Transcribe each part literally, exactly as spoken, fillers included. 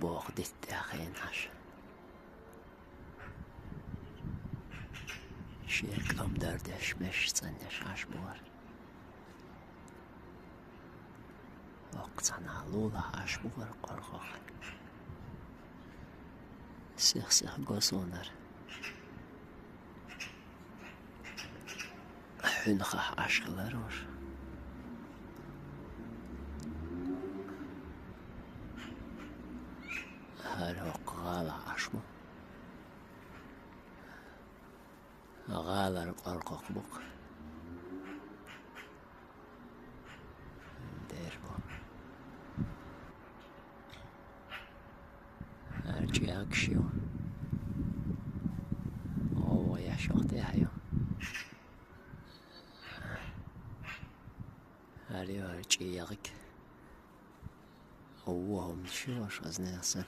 Боху дитта тӀехь хиъна Ӏаш. Шен кӀам дар деш, меш цӀанъеш Ӏаш бу хӀара. ХӀокху цхьанхьа лулахь Ӏаш бу хӀара кӀоргох. Сих-сиха го суна хӀара. Хьуьнхахь Ӏаш хилар хӀара. ХӀара хӀокху гӀалахь Ӏаш бу. ГӀалара кӀоргох бу-кх. Дера бу. ХӀара чӀегӀигаш ю. ГӀовгӀа еш йолу тӀаьхьа ю. ХӀара ю хӀара чӀегӀиг. Вон хӀуманаш ю хӀорш хазна яхсан.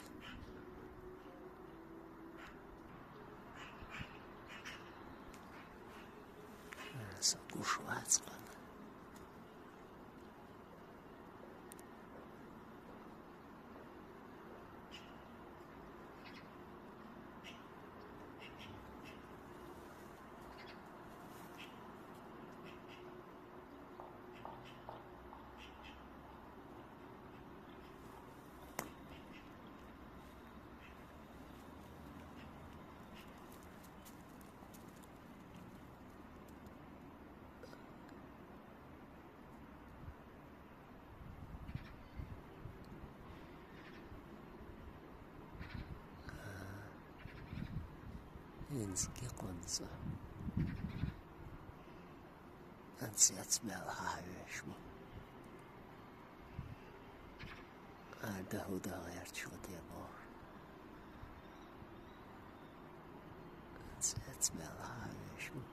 Со гуш вац хьуна. ХӀинца кхунца. Ан цец мел хьан веш ма. Ада хӀу дан гӀерташ ву те боху. Цец мел хьан веш ма.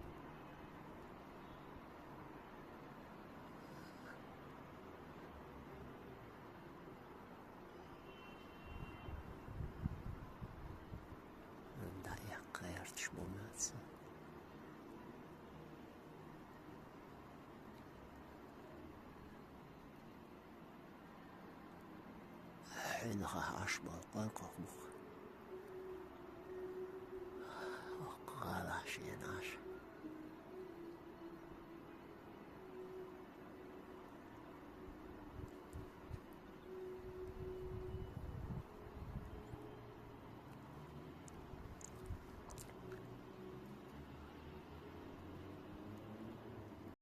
Ан дӀаэккха гӀерташ бу маца. Хьуьнхахь Ӏаш болу кӀоргох бу-кх. ХӀокху гӀалахь шена Ӏаш.